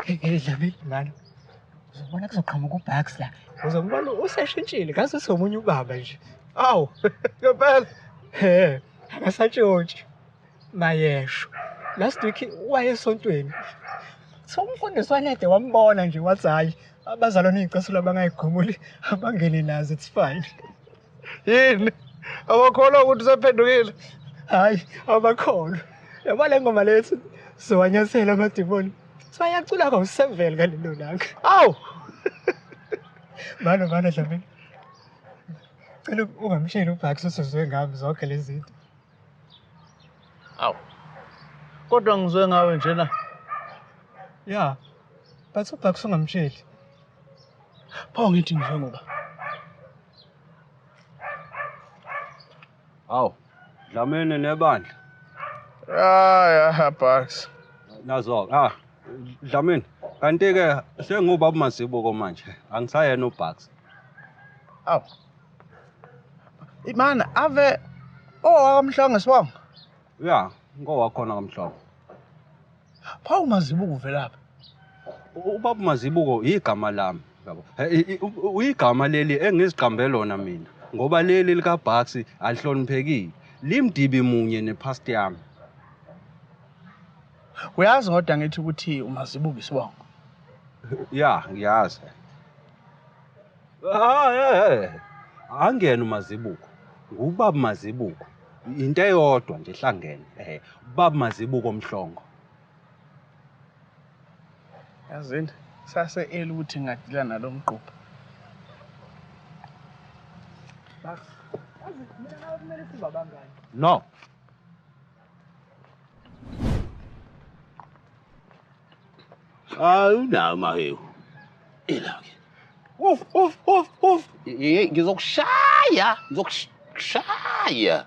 Hey Dlamini mani. Uzobona kuzoqhamuka uBucks la. Uzombona useshintshile ngaze usomunye ubaba nje. Awu, ngempela. He, akasatshontshi. Mayesho. Last week waye esontweni. So umfundisi wanede wambona nje wathi hayi abazalwane iy'casulo abangayigqumuli abangene nazo, it's fine. Yini? Awakholwa ukuthi usephendukile? Hayi, abakholwa. Yabo le ngoma lethu siwanyathela amadimoni. Siwayacula kawu-7 ngalelo langa. Awu! Mano mano Dlamini. Cela ungamsheli uBucks usuzwe ngami zonke lezi zinto. Awu. Kodwa ngizwe ngawe njena. Yeah. But uBucks ungamtsheli. Pho ngithi ngizwe ngoba. Hawu, Dlamini nebandla. Hayi, Bucks. Nazo, ah, Dlamini, kanti ke sengubaba Mazibuko manje, angisayena uBucks. Awu. Imana ave owakamhlongo sibonga. Ya, ngowakhona kamhlongo. Pho uMazibuko uvelaphi? Ubaba Mazibuko igama lami, yabo. Uyigama leli engiziqambe lona mina, ngoba leli lika Bucks alihloniphekile. Limdibi munye nepast yami. Uyazi kodwa ngithi ukuthi uMazibuko isibongo. Ya, ngiyazi. Ah, angena uMazibuko. Ngubaba Mazibuko. Into eyodwa nje ehlangene. Ubaba Mazibuko Mhlongo. Yazini, sase eli ukuthi ngadila nalo mgqupha. Bucks. Yazi mina nawe kumele sibe abangani. No. Hayi unawo mahewu. Ila ke. Uf uf uf uf. Ye ngizokushaya, ngizokushaya.